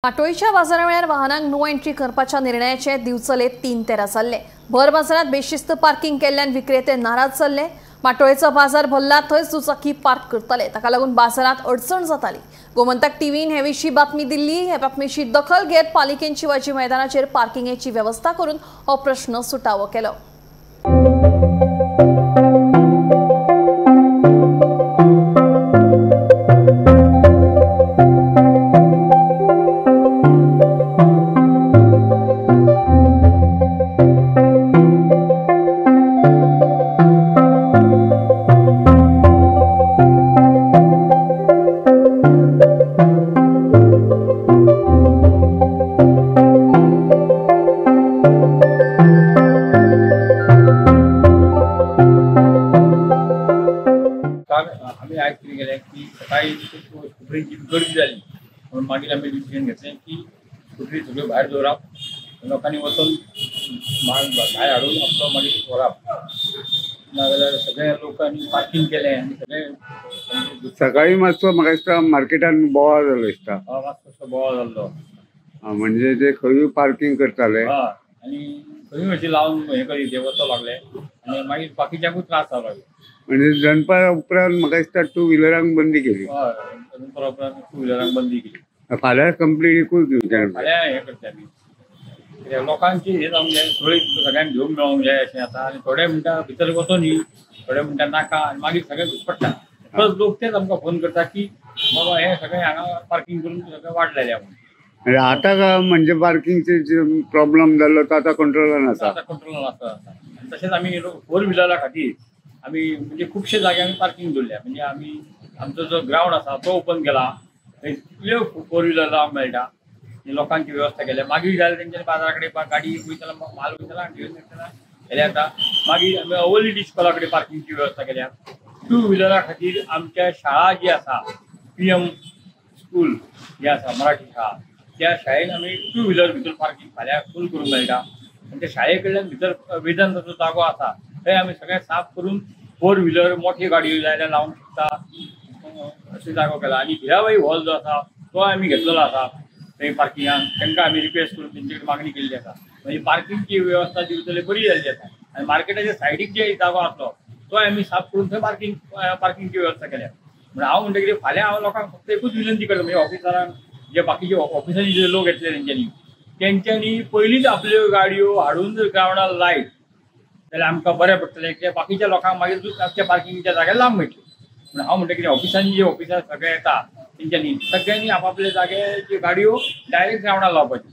माटोळीच्या बाजारा वेळार वाहनांक no entry करपाच्या निर्णयाचे दिवचले 3-13 जाल्ले। भर बाजारात बेशिस्त पार्किंग केल्ल्यान विक्रेते नाराज जाल्ले। माटोळेचो बाजार भरला थंयच दुचाकी पार्क करतले, ताका लागून बाजारात अडचण जाताली। गोमंतक टीव्हीन हे विशीं बातमी दिल्ली। हे बातमीची दखल घेत पालिकेन शिवाजी मैदानाचेर पार्किंगेची वेवस्था करून हो प्रश्न सुटावो केलो। आमी आयज कितें केलें की सकाळी स्कुटरींची गर्दी जाली म्हणून मागीर आमी डिसिजन घेतलें की स्कुटरी सगळ्यो भायर दवरप, लोकांनी वचून माल भायर हाडून आपलो मागीर व्हरप, नाजाल्यार सगळे लोकांनी पार्किंग केलें आनी सगळे सकाळी मातसो म्हाका दिसता मार्केटान बोवाळ जालो दिसता। मातसो बोवाळ जाल्लो म्हणजे ते खंयूय पार्किंग करताले आनी खंयूय अशी लावन हें करीत ते वचो लागले आनी मागीर बाकीच्यांकूय त्रास जावंक लागले। म्हणजे दनपारा उपरांत म्हाका दिसता टू व्हिलरांक बंदी केली। हय, दनपारा उपरांत टू व्हिलरांक बंदी केली। फाल्यां कंप्लीट घेवचें फाल्यां हें करता आमी, कित्याक लोकांची हें जावंक जाय, सगळी सगळ्यांक घेवन मेळोंक जाय अशें आसा। आनी थोडे म्हणटा भितर वचो न्ही, थोडे म्हणटा नाका, आनी मागीर सगळें घुसपडटा। प्लस लोक तेच आमकां फोन करता की बाबा हें सगळें हांगा पार्किंग करून सगळें वाड लायल्या म्हणून। आतां म्हणजे पार्किंगचे प्रॉब्लम जाल्लो तो आतां कंट्रोलान आसा। आतां कंट्रोलान आसा। तशेंच आमी फोर व्हिलरा खातीर आमी म्हणजे खुबशे जागे आमी पार्किंग दवरल्या। म्हणजे आमी आमचो जो ग्रावंड आसा तो ओपन केला, थंय इतल्यो फोर व्हिलर लावंक मेळटा, लोकांची वेवस्था केल्या। मागीर जाल्यार तेंच्यानी बाजारा कडेन गाडी वयताला, माल वयताला आनी घेवन वयताला केल्या जाता। मागीर आमी अवली इस्कॉला कडेन पार्किंगची वेवस्था केल्या। टू व्हिलरा खातीर आमच्या शाळा जी आसा, PM school जी आसा मराठी शाळा, त्या शाळेन आमी टू व्हिलर भितर पार्किंग फाल्यां फूल करूंक मेळटा। आनी त्या शाळे कडल्यान भितर वेदांताचो जागो आसा थंय आमी सगळें साफ करून फोर व्हिलर मोठी गाडयो जाय लावंक शकता अशें जागो केला। आनी हिराबाई हॉल जो आसा तो आमी घेतलेलो आसा थंय पार्किंगाक, तांकां आमी रिक्वेस्ट करून तेंचे कडेन मागणी केल्ली आसा। म्हणजे पार्किंगची वेवस्था दिवचले बरी जाल्ली आसा। आनी मार्केटाच्या सायडीक जे जागो आसलो तो आमी साफ करून थंय पार्किंगची वेवस्था केल्या। म्हणून हांव म्हणटा कितें फाल्यां हांव लोकांक फक्त एकूच विनंती करता, म्हणजे ऑफिसरांक जे बाकीचे ऑफिसांनी जे लोक येतले तेंच्यांनी पयलींच आपल्यो गाडयो हाडून जर ग्रावंडार लायत जाल्यार आमकां बरें पडटलें, कित्याक बाकीच्या लोकांक मागीर आमच्या पार्किंगच्या जाग्यार लावंक मेळटलें। म्हणून हांव म्हणटा कितें ऑफिसांनी जे ऑफिसर सगळे येता तेंच्यांनी सगळ्यांनी आपापले जाग्याच्यो गाडयो डायरेक्ट ग्रावंडार लावपाच्यो।